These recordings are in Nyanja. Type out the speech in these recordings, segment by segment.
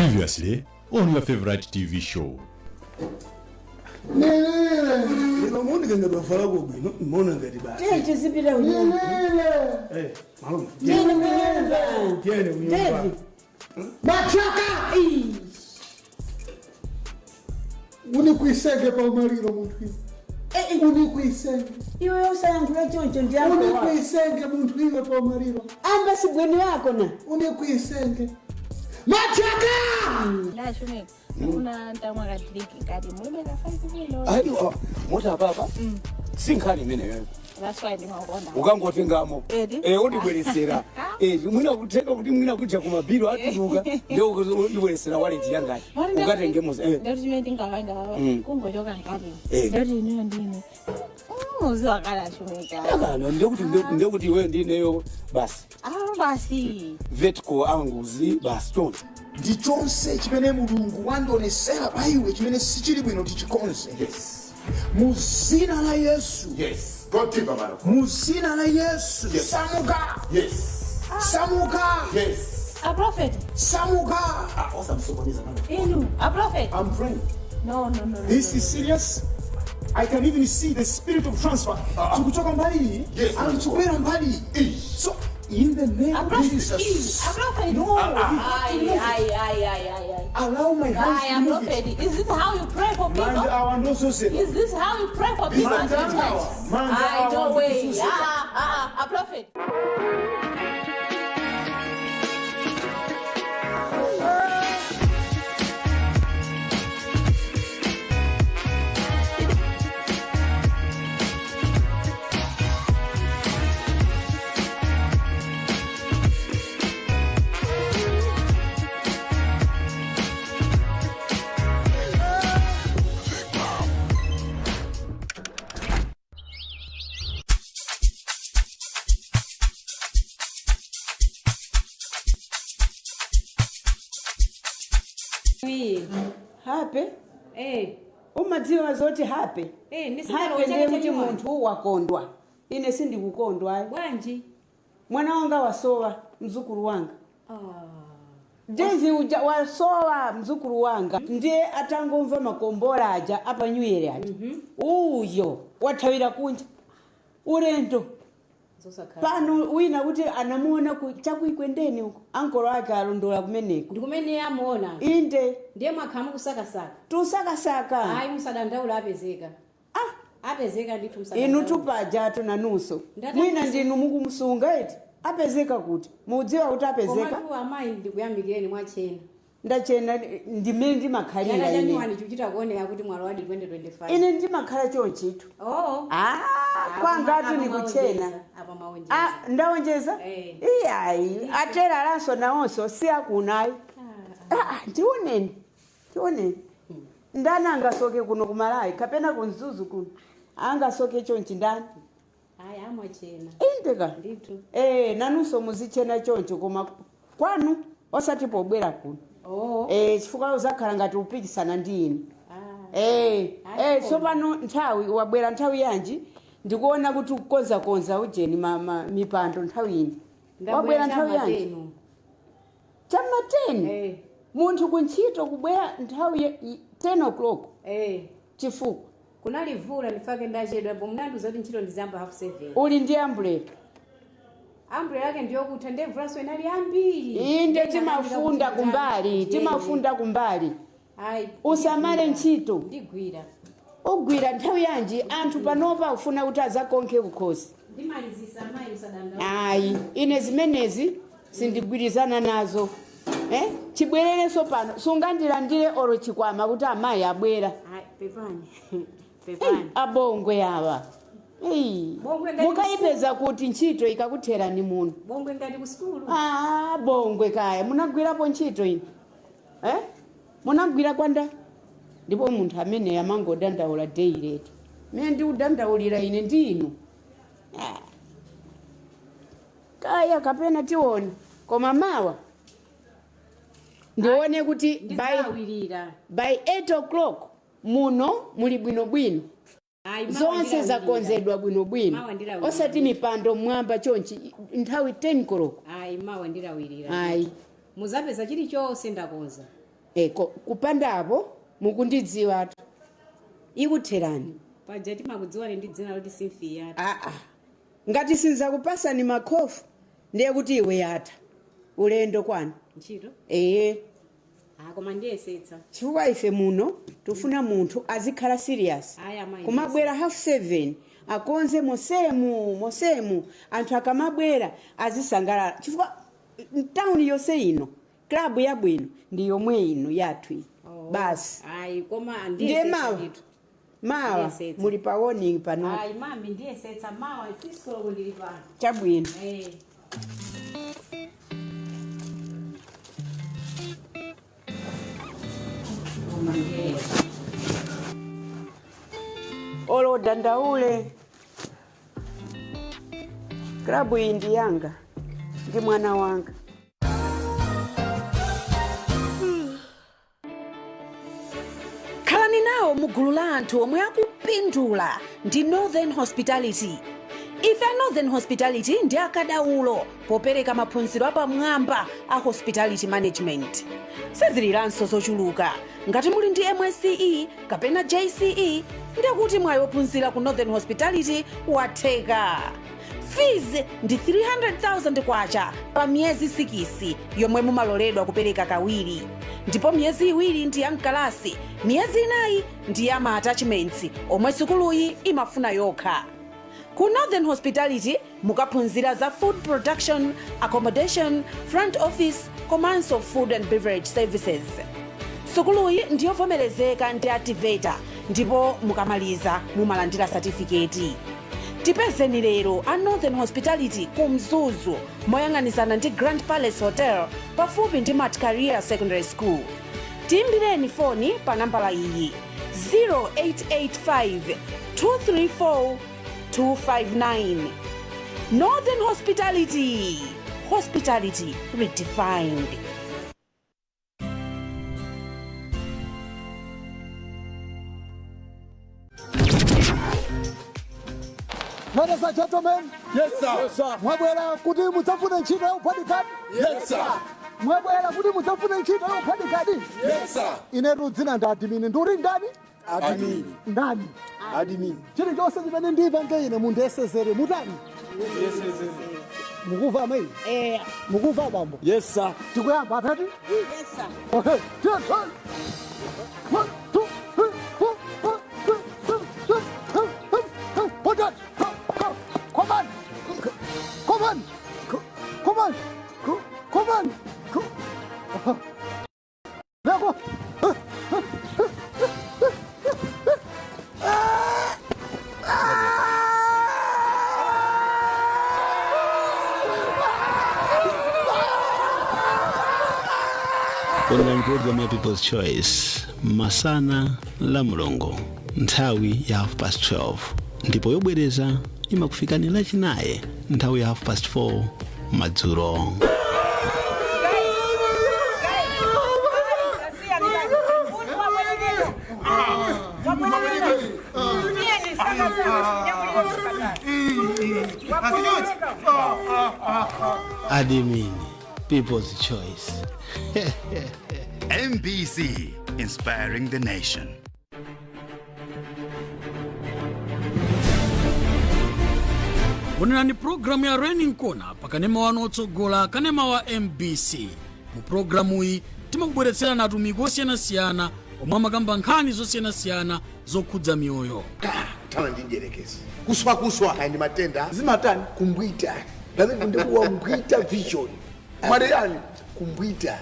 Previously on your favorite TV show. Nilile. Ndikamuoneka ngati wafalako bwino, mmaona ngati basi. Tiye tizipita kunyumba. Nilile. Eh, malume. Tiyeni kunyumba. Tiyeni kunyumba. David. Machoka. Ii. Unikwisenge pa umaliro munthu iwe. Eh, eh, Unikwisenge. iwe usayankhula choncho ndi ako wako. Unikwisenge munthu iwe pa umaliro. Amba sibweni wako na. Unikwisenge. Machoka! Ndachumika ndifuna ntamwa kadrink ngati mulibe ka 5 kilo. Ayiwa, mota papa si nkhani imeneyo. That's why ndimakonda. Ukangotengamo. Edi. Eh, undibweresera. Eh, mwina kutenga kuti mwina kuja kumabiro atuluka ndio undibweresera wallet yangayi ukatenge muzi eh. Ndati chimene ndingapanga kungochoka ngati ndati inuyo ndine muziwa kale achumika. Akano ndekuti ndekuti iweyo ndineyo basi. Ah, basi. Vetco anguzi basi choncho. Ndi chonse chimene Mulungu wandionesera pa iwe chimene sichili bwino tichikonze. Yes. Mu zina la Yesu. Yes. Go deeper, man of God. Mu zina la Yesu. Yes. Samuka. Yes. Samuka. Yes. A prophet. Samuka. Ah, osamsokoneza, man of God. Inu a prophet. I'm praying. No, no, no, no. This is serious. I can even see the spirit of transfer. Chikuchoka mbali iyi, Yes, man and of God. chikubwera mbali iyi. So in the name A of prophet. Jesus. A prophet. No, you have to Aye, move it. aye, aye, aye, aye, aye. Allow my hands Aye, to a move it. prophet. Is this how you pray for people? Manja awa ndozozera. Is this how you pray for people at the Manja church? awa. Manja Aye, awa no way. ndikuzunzika. Ah, ah, a prophet. Hape. Eh, Umadziwa zoti hape. eh, ndisinalo Hape ndiye chaka kuti chanyuwani. munthu wakondwa. Ine sindikukondwa ayi. Bwanji? Mwana wanga wasowa, mzukulu wanga. Ah. Daisy uja wasowa mzukulu wanga ndiye atangomva makombola aja apanyuyere aja uyo wathawira kunja ulendo. Zosakhala. Pano wina kuti anamuona chakuikwendeni uko ankolo ake alondola kumeneko. Ndikumene amuona. Inde. Ndiye mwakhala mukusakasaka. Tusakasaka. Ayi, musadandaula, apezeka. Ah. Apezeka ndithu, musadandaula. Inu tupajatu nanunso. Ndati Mwina ndinu mukumusunga iti apezeka kuti mudziwa kuti apezeka. Komatu amayi, ndikuyamikireni, mwachena. Ndachena ndimene ndimakhalira Chaka ine. chanyuwani chikuchita kuoneka kuti mwalowadi 2025. Ine ndimakhala chonchitu. Oh. Ah, kwangatu nikuchena. Apa maonjeza. Ah, ndawonjeza. Eh. Iyayi, atera alanso nawonso si akunayi. Ah, tioneni tioneni ndani angasoke kuno kumalawi kapena kumzuzu kuno angasoke chonchi ndani? Ayi, amwachena. Indeka. Ndithu. Eh, nanunso muzichena choncho koma kwanu, osati pobwera kuno. Oh. Eh, chifukwa uzakhala ngati upikisana ndi ine. Ah. Eh, Ayi, eh, tsopano nthawi wabwera nthawi yanji? Ndikuona kuti ukukonzakonza ujeni mipando nthawi ino. Wabwera nthawi yanji? Chamatenu. Chama 10? Eh. Munthu kuntchito kubwera nthawi 10 o'clock? Eh. Chifukwa? Kunali vula, ndifake ndachedwa po munandiuza kuti ntchito ndizamba 7:30. Uli ndi umbrella? Umbrella yake ndiyokutha, ndiye mvulaso inali ambiri. Inde, timafunda kumbali, timafunda kumbali. Ayi. Usamale ntchito. Ndigwira. Ugwira nthawi yanji? Anthu panopa ufuna kuti azakonkhe kukhosi. Ndimalizisa amayi, musadandaula. Ayi, ine zimenezi sindigwirizana nazo, eh? Chibwererenso pano sungandilandire olo chikwama kuti amayi abwera. Ayi, pepani. Ei, Pepani. abongwe awa. Ei, Bongwe ngati mukayipeza kuti ntchito ikakutherani muno. Bongwe ngati ku sukulu. Ah, bongwe kaya munagwirapo ntchito ine, eh? Munagwira kwanda ndipo munthu amene amangodandaula daily mene ndikudandaulira ine ndi inu. Ah. Kaya kapena tione, koma mawa ndione kuti Ndizawirira. by 8 o'clock muno muli bwinobwino. Ayi, mawa Zonse ndilawirira. zakonzedwa bwinobwino. Mawa ndilawirira. Osati mipando mwamba chonchi nthawi 10 koloko. Ayi, mawa ndilawirira. Ayi. Muzapeza chilichonse ndakonza. E, kupandapo mukundidziwatu, ikutherani. Paja timakudziwani ndi dzina loti Simfiya. Aa, ngati sinzakupasani makhofu, ndiye kuti iwe yatha ulendo kwanu. Ntchito? Eye. Ah, koma ndiyesetsa. Chifukwa ife muno tufuna munthu azikhala serious. Aya, amayi. Kumabwera 7:30, akonze mosemu mosemu, anthu akamabwera azisangalala, chifukwa mtawuni yonse ino klabu yabwino ndi yomwe ino yathu iyi. Basi. Ayi, koma Ndiye ndiyesetsa mawa ndithu. mawa Ndiyesetsa. muli pa warning pano. Ayi mami, ndiyesetsa mawa 6 koloko ndili pano. Chabwino. Eh. Koma ndiyesetsa. Olo dandaule, klabu iyi ndi yanga, ndi mwana wanga. Khalani nawo mu gulu la anthu omwe akupindula ndi Northern Hospitality. Ife a Northern Hospitality ndi akadaulo popereka maphunziro apamwamba a hospitality management. Siziliranso zochuluka. Ngati muli ndi MSCE kapena JCE, ndekuti mwayi wophunzira ku Northern Hospitality watheka. Fees ndi 300,000 kwacha pa miyezi 6, yomwe mumaloledwa kupereka kawiri, ndipo miyezi 2 ndi ya mkalasi, miyezi 4 ndi ya ma attachments omwe sukuluyi imafuna yokha. Ku Northern Hospitality mukaphunzira za food production, accommodation, front office komanso food and beverage services. Sukuluyi ndiyovomerezeka ndi a TEVETA, ndipo mukamaliza mumalandira satifiketi. Tipezeni lero a Northern Hospitality ku Mzuzu, moyang'anizana ndi Grand Palace Hotel, pafupi ndi Matcareer Secondary School. Tiyimbireni foni pa nambala iyi: 0885 234 259. Northern Hospitality, hospitality redefined. Ladies and gentlemen. Yes, sir. Yes, sir. Mwabwera kuti mudzafune ntchito ya ubodyguard? Yes, sir. Mwabwera kuti mudzafune ntchito ya ubodyguard? Yes, sir. Inetu dzina ndi admin. Nduri ndani? Admin. Ndani? Admin. Chilichonse chimene ndipange ine mundiyesezere, mutani? Yes, yes. Mukuva amayi? Eh. Mukuva bambo? Yes, sir. Tikuyamba atati? Yes, sir. Okay. Two, three. One, two, three, four, five, six, seven, eight, nine, ten, ten. Put that. Go, go. Come on. Come on. Come on. Come on. Come. Now go. Onani program ya People's Choice masana la Mulungu nthawi ya 12:30, ndipo yobwereza imakufikani Lachinayi nthawi ya 4:30 madzulo. Admin, People's Choice. MBC, inspiring the nation. Onerani pulogalamu ya Raining Corner pakanema wanu otsogola, kanema wa MBC. Mu pulogalamuyi timakubweretserani atumiki osiyanasiyana omwe amakamba nkhani zosiyanasiyana zokhudza miyoyo. Thana ndi mdierekezi, kuswakuswa kaya ndi matenda. Zimatani? Kumbwita pamene ndikuwa mbwita vision. Mwaliyani? Kumbwita,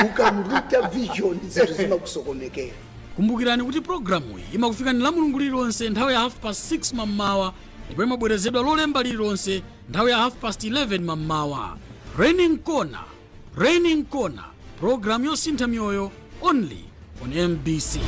ukambwita vision zinthu zimakusokonekera. Kumbukirani kuti pulogalamuyi imakufikani la Mulungu lililonse nthawi ya 6:30 mammawa, ndipo imabwerezedwa Lolemba lililonse nthawi ya 11:30 mammawa. Raining Corner, Raining Corner, pulogalamu yosintha miyoyo, only on MBC.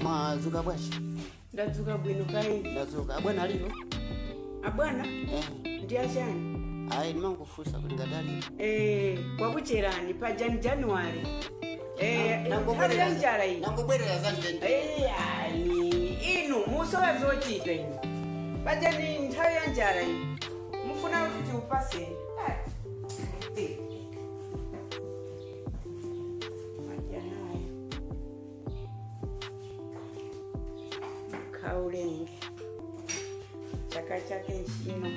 Mwadzuka bwanji? Ndadzuka bwino, kayi. Ndadzuka bwana. Alilo? Abwana, ndi achani? Ayi, ndimangofunsa kuti ngadali. Kwakucherani pa January. Nthawi ya njala iyi. Nangobwerera za ndende. Ayi, inu musowa zochita inu. Paja ni nthawi ya njala iyi. Mufuna kuti tiupaseni. Majanayo. Kaulenge. Chaka chake nchino.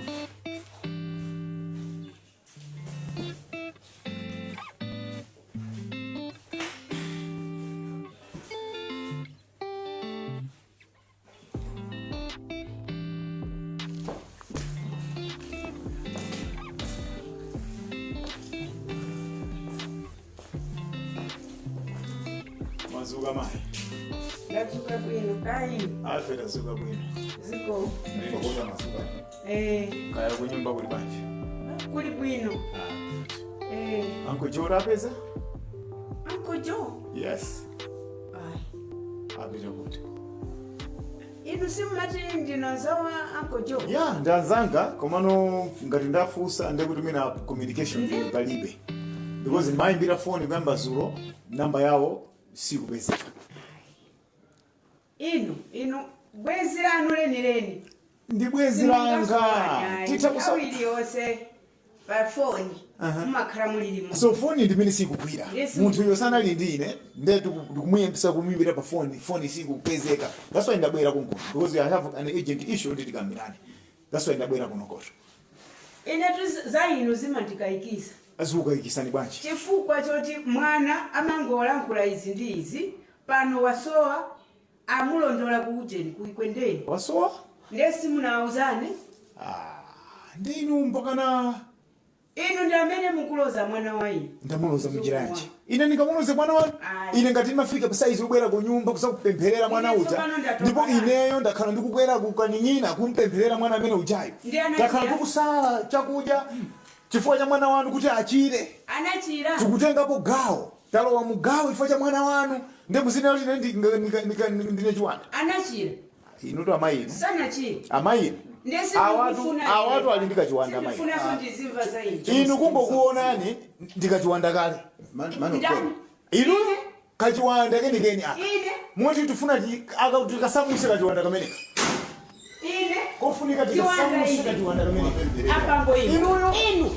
Mazuka mayi. Ndadzuka bwino kayi. Afe, tazuka bwino. Ziko. Ndikoza mazuka. Kaya kunyumba kuli banje? Kuli bwino. Uncle Joe rapeza? Uncle Joe. Yes. Ayi. Apita kuti? Inu simumati ndinozawa Uncle Joe? Ya, ndanzanga, komano ngati ndafunsa ndekuti mina communication palibe. Because mayimbira phone kuyamba zulo, namba yawo sikupezeka. Inu bwezi lanu lenileni. Ndi bwezi langa. Titha kusa iliyonse pa foni mumakhala mulilimo. So foni ndimene sikugwira. Yes. Munthu uyo sanali ndi ine, nde ndikumuyembesa kumuyimbira pa foni, foni sikupezeka. That's why ndabwera kunkuno, because I have an urgent issue kuti tikambirane. That's why ndabwera kuno koto. Inetu za inu zimandikayikisa. Azikukayikisani bwanji? Chifukwa choti mwana amangolankhula izi ndi izi, pano wasowa, amulondola kuujeni kuikwendeni. Wasowa? Ndiye simunawuzane. Ndi inu mpakana Inu ndi amene mukuloza mwana wa inu. Ndamuloza munjiranji? Ine ndingamuloze mwana wanu? Ayi. Ine ngati ndimafika pasaizi kubwera ku nyumba kusakupempherera mwana Ine uja, tsopano ndatopa ndipo naye. ineyo ndakhala ndikukwera kukanin'ina kumpempherera mwana amene ujayo. Ndi anachira? Ndakhala ndikusala chakudya chifukwa cha mwana wanu kuti achire. Anachira? Tikutengapo gawo, talowa mu gawo chifukwa cha mwana wanu, ndi muzina kuti ine ndine chiwanda? Anachira? Inutu amayi inu. Sanachira. Amayi inu. Ndiye Awatu sindikufuna. awatu ali ndi kachiwanda amayi. Sindifunanso ndizimva za inu. Inu kungokuonani ndikachiwanda kale. Ndani? Inu kachiwanda kenikeni aka. Ine? Moti tifuna tikasamuse kachiwanda kameneka. Ine? Kofunika Chiwanda tikasamuse ine. kachiwanda kameneka. Apango inu. Inuyo. Inu.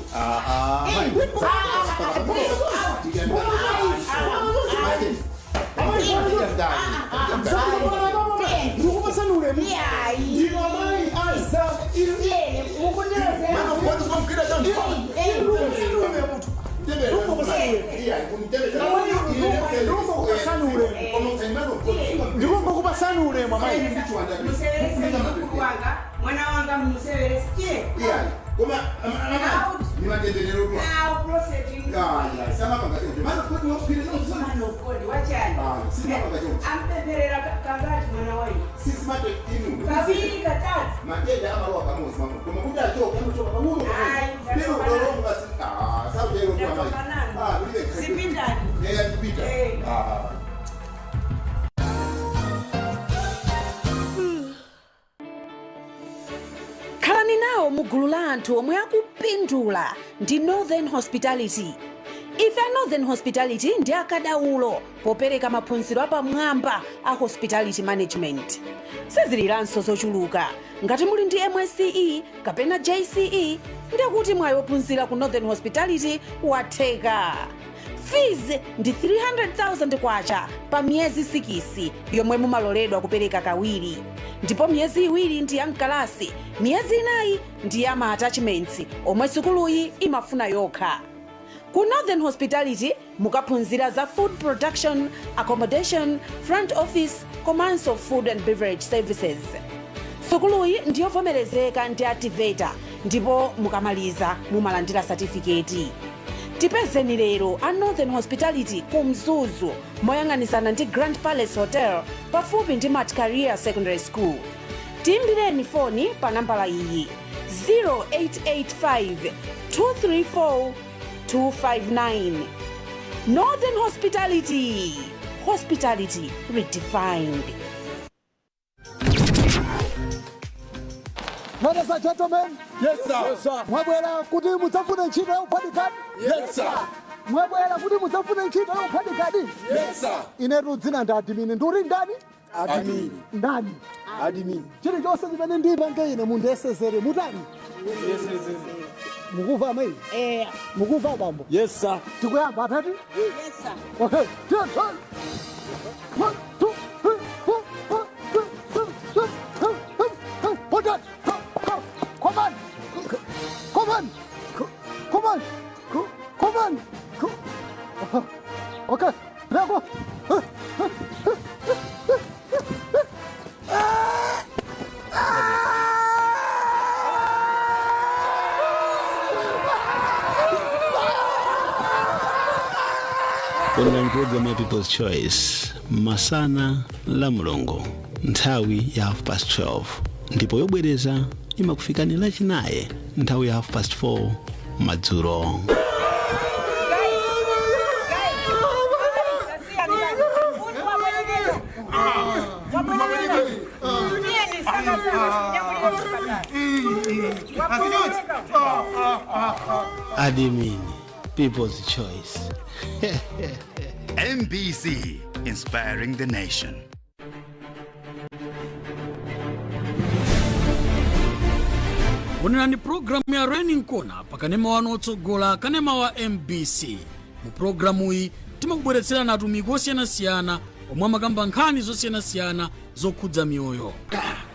Ndikupasani ulemu. Ndinu amayi aza. Ndikungokupasani ulemu amayi. Musewerese mzukulu wanga, mwana wanga mumusewerese. Tiye. Now proceeding. Man of God, wachani? Ampempherera kangati mwana wa inu? Kaviri, katatu. Matenda amalowa kamodzi mamwe, koma kuti achoke amachoka pang'ono. Ayi, ndatopanana. Zipindani. Tipita. Khalani nawo mu gulu la anthu omwe akupindula ndi Northern Hospitality. Ife a Northern Hospitality ndi akadaulo popereka maphunziro apamwamba a hospitality management. Siziliranso zochuluka. Ngati muli ndi MSCE kapena JCE, ndekuti mwayi wophunzira ku Northern Hospitality watheka. Fees ndi 300,000 kwacha pa miyezi 6 yomwe mumaloledwa kupereka kawiri, ndipo miyezi 2 ndi ya mkalasi, miyezi 4 ndi ya ma attachments omwe sukuluyi imafuna yokha. Ku Northern Hospitality mukaphunzira za food production, accommodation, front office komanso food and beverage services. Sukuluyi ndiyovomerezeka ndi a TEVETA, ndipo mukamaliza mumalandira satifiketi. Tipezeni lero a Northern Hospitality ku Mzuzu, moyang'anizana ndi Grand Palace Hotel, pafupi ndi Mat Career Secondary School. Tiyimbireni foni pa nambala iyi: 0885 234 259. Northern Hospitality, hospitality redefined. Ladies and gentlemen. Yes, sir. Yes, sir. Mwabwera kuti mudzafune ntchito ya ubodyguard? Yes, sir. Mwabwera kuti mudzafune ntchito ya ubodyguard? Yes, sir. Inetu dzina ndi admin. Nduri ndani? Admin. Ndani? Admin. Chilichonse chimene ndipange ine mundiyesezere mutani? Mukuva amayi? Eh. Mukuva bambo? Yes, sir. Tikuyamba atati? Yes, sir. Okay. Ten, ten. One, two, three, four, five, six, seven, six, seven, seven, eight. Put that. Go, go. Come on. Come on. Come on. Come on. Okay. Now go. Online program ya People's Choice masana la Mulungu nthawi ya 12:30 ndipo yobwereza imakufikani lachinayi nthawi ya 4:30 madzulo. Admin People's Choice. MBC, inspiring the nation. Onerani programu ya Raining Corner pakanema wanu otsogola, kanema wa MBC. Mu programuyi timakubweretserani atumiki osiyanasiyana omwe amakamba nkhani zosiyanasiyana zokhudza miyoyo.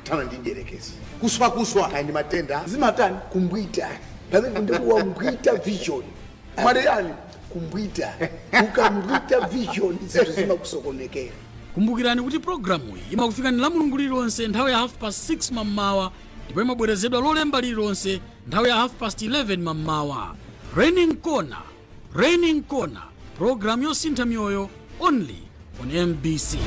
Kuthana ndi mdierekezi, kuswakuswa kaya ndi matenda zimatani kumbwita pamene ndikuwambwita vision. Mwati? Kumbwita, ukambwita vision zinthu zimakusokonekera. Kumbukirani kuti programuyi imakufikani la Mulungu lililonse nthawi ya 6:30 mammawa ndipo imabwerezedwa Lolemba lililonse nthawi ya 11:30 mammawa. Raining Corner, Raining Corner, programu yosintha miyoyo, only on MBC.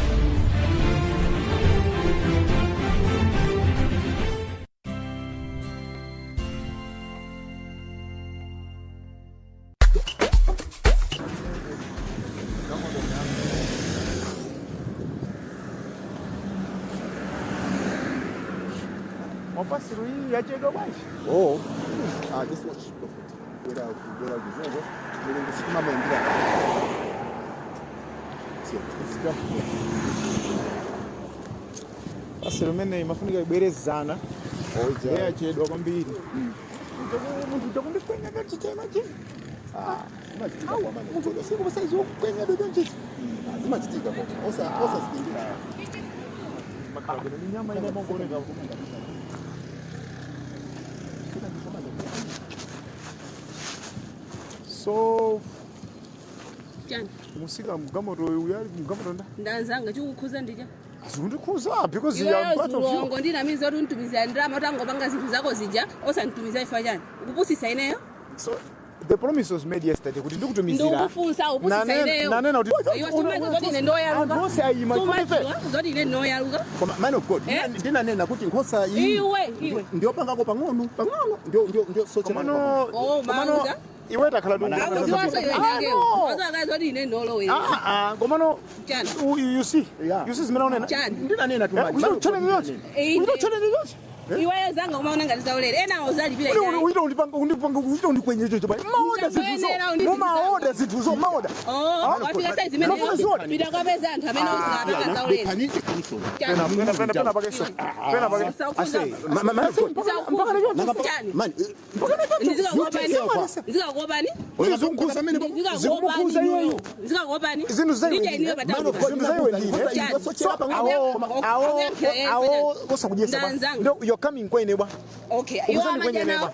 Mapasiro iyi yachedwa bwanji? Oh, ah, just watch Prophet. Bwera kubwera kuzozo. Mulungu sikumamwendera. Tiye. Pasiro imene imafunika ibwerezana. Oja. Yachedwa kwambiri. Munthu uchakundikwenya kachichema chi. Ah, zimachitika kwa mane. Munthu usiku pasaizi wokukwenya dodo nchichi. Zimachitika kwa. Osa osa sitingira. Makhala kuno nyama ine mongooneka. So Chani? Musika mgamoto uyu ali mgamoto nda. Ndanzanga chikukhuza ndija. Azikundikhuza because you Iweyo are part of you. zulongo ndinamiza kuti untumizira ndalama utangopanga zinthu zako zija osanitumiza ifa chani ukupusisa ineyo. So the promise was made yesterday kuti ndikutumizira. Ndikukufunsa upusisa ineyo. Nanena kuti Iwe sumadziwa zoti ine ndoyaluka. Anthu onse ayima Sumadziwa zoti ine ndoyaluka. Koma man of God, Eh? ndinanena kuti nkhosa iyi Iwe, iwe. Ndio pangako pang'ono, pang'ono. Ndio ndio ndio so Komano Oh, komano mauza. iwe takhala Akuziwanso iwe nyakewo. Wazo zoti ine ndolowera. Ah ah, komano Chani? you see. Yeah. You see zimene unena. Chani? Ndinanena tu man. Uchito challenge yote. Ine. Uchito challenge yote. Iweyo zanga umaona ngati zaulere ena uzalipira Uli uli undipanga undipanga uchito ndikwenye icho choba. Maoda zinthu zo. Ndakwenera undizinthu Mumaoda zinthu zo maoda. Oh, wafika saizi imene Mafuna ziwona. pita kwapeza anthu amene uzapanga zaulere. Pena pena pena pena pakeso. Pena pake. Ase. Man of God. Chani? Man, Ndizikakopani? Zikumukuza iyeyo. Ndizikakopani? Zinthu za iwe Ndidya ndine. ineyo Man of God, Zinthu za iwe ndine. Chani? So awo awo awo osakudyesa bwa. Ndanzanga. Ndo you're coming kwene bwa. Okay, iwo Ukuzani amadya kwenye nawo. bwa.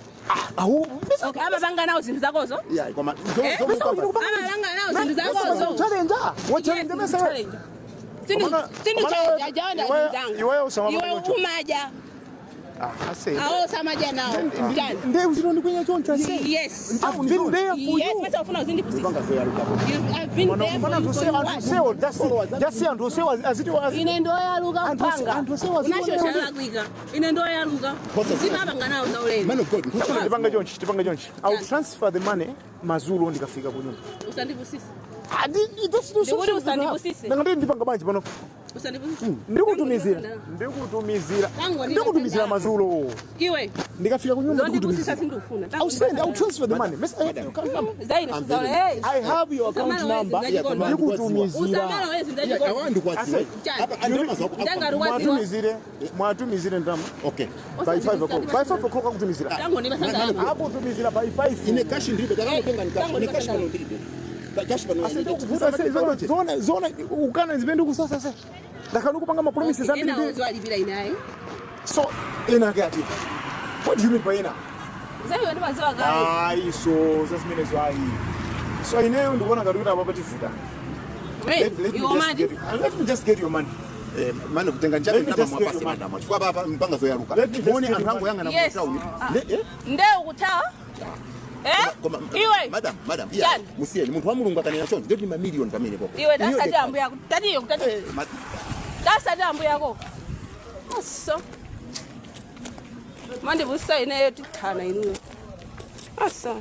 Awo Okay, amapanga nawo zinthu zakozo. Yeah, koma Eh? zo Amapanga nawo zinthu zakozo. Challenge. Wa challenge mesa wewe. Sinu Komano- challenge ajawa iweyo- ndanzanga. iweyo usamapanga Iwe choncho. umadya. Ah, ase. Awo samadya nawo. Chani? Ndiye uchito ndikwenye choncho ase. Yes. I've been there for Yes, you. masa ufuna uzindipusisa. Panga zoyaluka. I've been there for you for what? Just anthu osewa aziti Ine ndoyaluka Anthu ose- kupanga. anthu osewa Unashosha ziwone- lakwika. Ine ndoyaluka. Nkhosa- Simapanga nawo zaulere. Man of God, nkhosa Tipange chonchi, tipange chonchi. I will transfer the money mazulo ndikafika kunyumba. Usandipusise. Ah, Ndikuti usandipusise. Nanga ndipanga bwanji pano. Usandipusitse. Ndikutumizira, ndikutumizira, Tango ndikutumizira madzulo. Iwe. Ndikafika kunyumba Zondipusitsa ndikutumizira. sindikufuna. I'll send, I'll transfer the money. Miss, I have your account number. Zaine sizaona. Hey. I have your account Usamala number. wezi ndachikondo. Ndikutumizira. Usamala wezi ndachikondo. Mwatumizire, mwatumizire ndalama. Okay. By 5 o'clock. By 5 o'clock akutumizira. Tango ndipasa ndalama. Akutumizira by 5. Ine cash ndilibe, takangotenga ni cash, ine cash pano ndilibe. Cash pano. Ase ndikuvuta se zona zona zona ukana zimene ndikusasa se. Ndakhala kupanga ma promises ambiri. Ena oziwalipira inayi. So ena kati. What do you mean by ena? Zaiwe ndimaziwa kale. Ayi, so zasimenezo ayi. So ineyo ndikuona ngati kuti apa pativuta. Let me Iwe just madi. Let me just get your money. Mane kutenga nchabe Let me ndalama just get mwapasi your money. madama. Chifukwa papa mpanga zoyaluka. Let me just Muone get anthu your angu yang'ana Yes. mu town. Ah. Ne, eh? Nde ukuthawa? Eh? Koma, Iwe. Madam, madam, iya, Chani. musiyeni munthu wa Mulungu akanena choncho ndiyoti mamiliyoni pamene popo. Iwe tasati ambuya yako. Tatiyo kutatiyo. Tasati ambuya yako. Aso. Mandipusitsa ineyo tithana inuyo. Aso.